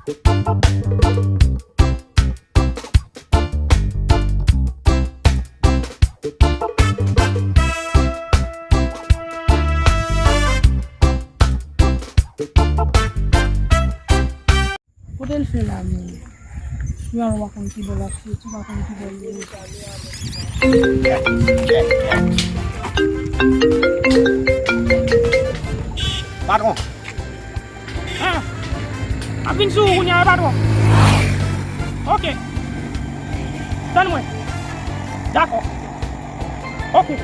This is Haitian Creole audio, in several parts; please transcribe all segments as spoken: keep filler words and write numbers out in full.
Kote l fè la menm? Yo al, w pa konn ki bò l ap soti, w pa konn ki bò l ye. Patwon. Ah! M ap vin sou ou kounye a, patwon. Oke. Tann mwen. Dakò. Oke.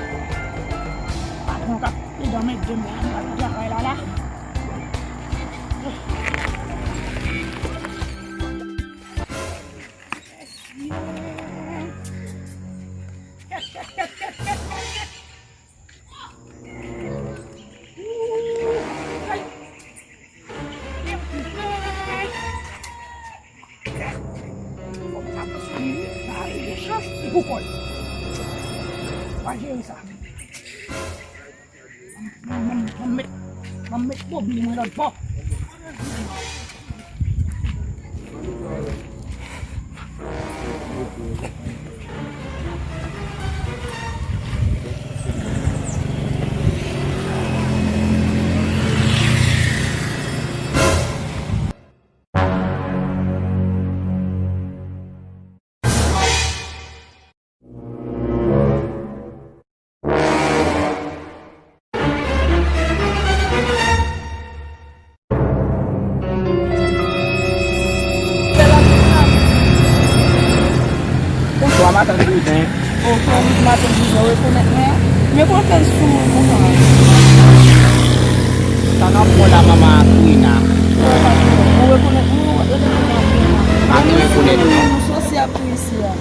Patwon k ap pede mèt de mwen nan travay la la. Fòk m ap swiv, sa rive chans ti pou kòl. Pa jere sa. Mwen, mwen, mwen met, mwen met mobil mwen lòt bò. Bonswa, matant Bouzen. Ok, wi, matant Bouzen, ou rekonèt mwen? Men pou fè sou mwen konsa. Sa n ap pran la, manman Akrina? Ou rekonèt mwen? Ou rekonèt mwen? Pa gen rekonèt, non. Nou sòsyè ap tou isi a.